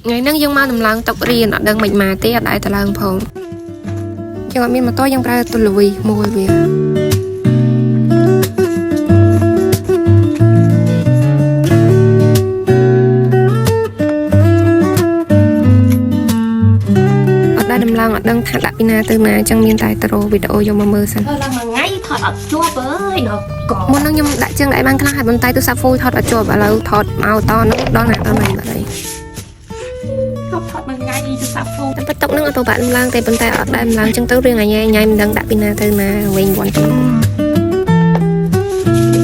ថ្ងៃហ្នឹងយើងមកដំឡើងតុរៀនអត់ដឹងមិនមកទេអត់ដែរតឡើងផងយើងអត់មានម៉ូតូយើងប្រើទូលវីមួយវាអត់ដែរដំឡើងអត់ដឹងថាដាក់ពីណាទៅណាអញ្ចឹងមានតែទៅរកវីដេអូយកមកមើលសិន ធ្វើឡើងមួយថ្ងៃថតអត់ជាប់អើយដល់ក មុនហ្នឹងខ្ញុំដាក់ជើងដៃបានខ្លះហើយប៉ុន្តែទូរស័ព្ទហ្វូថតអត់ជាប់ឥឡូវថតមកតហ្នឹងដល់ណាដល់ណីបាត់ហើយ ថតថតមួយថ្ងៃទូរស័ព្ទហ្វូ តែបន្តុកហ្នឹងអត់ពិបាកដំឡើងទេប៉ុន្តែអត់ដែរដំឡើងអញ្ចឹងទៅរឿងអញញ៉ៃមិនដឹងដាក់ពីណាទៅណាវិញវ៉ាន់ទៅ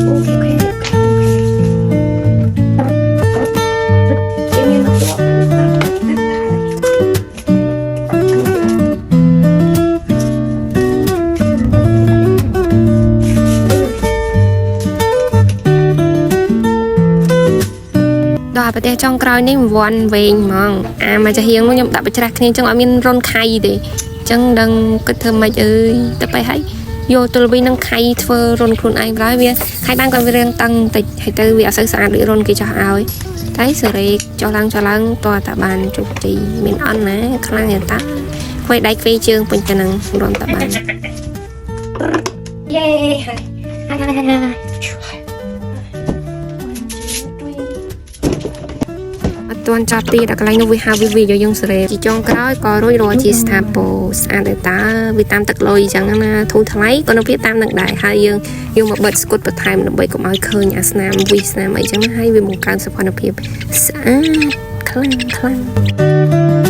OK គេមានមកជាប់ ដល់ប្រទេសចុងក្រោយនេះវ៉ាន់វែងហ្មងអាមកចាហៀងនោះខ្ញុំដាក់បច្ច្រាស់គ្នាអញ្ចឹងអត់មានរុនខៃទេអញ្ចឹងដឹងគិតធ្វើម៉េចអើយទៅไปហើយយកទល់វិញនឹងខៃធ្វើរុនខ្លួនឯងឡើយវាខៃបានក៏វារៀងតឹងតិចហើយទៅវាអត់សូវស្អាតដូចរុនគេចោះឲ្យតែសេរីចុះឡើងចុះឡើងតើតាបានជោគជ័យមានអន់ណាខ្លាំងយ៉ាងតាខ្វេដៃខ្វេជើងពេញតែនឹងរំតាបាន យេហើយហើយហើយ អត់ទាន់ចប់ទៀតដល់កន្លែងនោះវាហៅវាវាយកយើងសេរីជាចុងក្រោយក៏រួចរាល់ជាស្ថាពរស្អាតដែរតើវាតាមទឹកលុយអញ្ចឹងណាធូរថ្លៃក៏នៅវាតាមនឹងដែរហើយយើងយកមកបិទស្កុតបន្ថែមដើម្បីកុំឲ្យឃើញអាស្នាមវិស្នាមអីចឹងណាហើយវាបង្កើនសោភ័ណភាពស្អាតខ្លាំងខ្លាំង។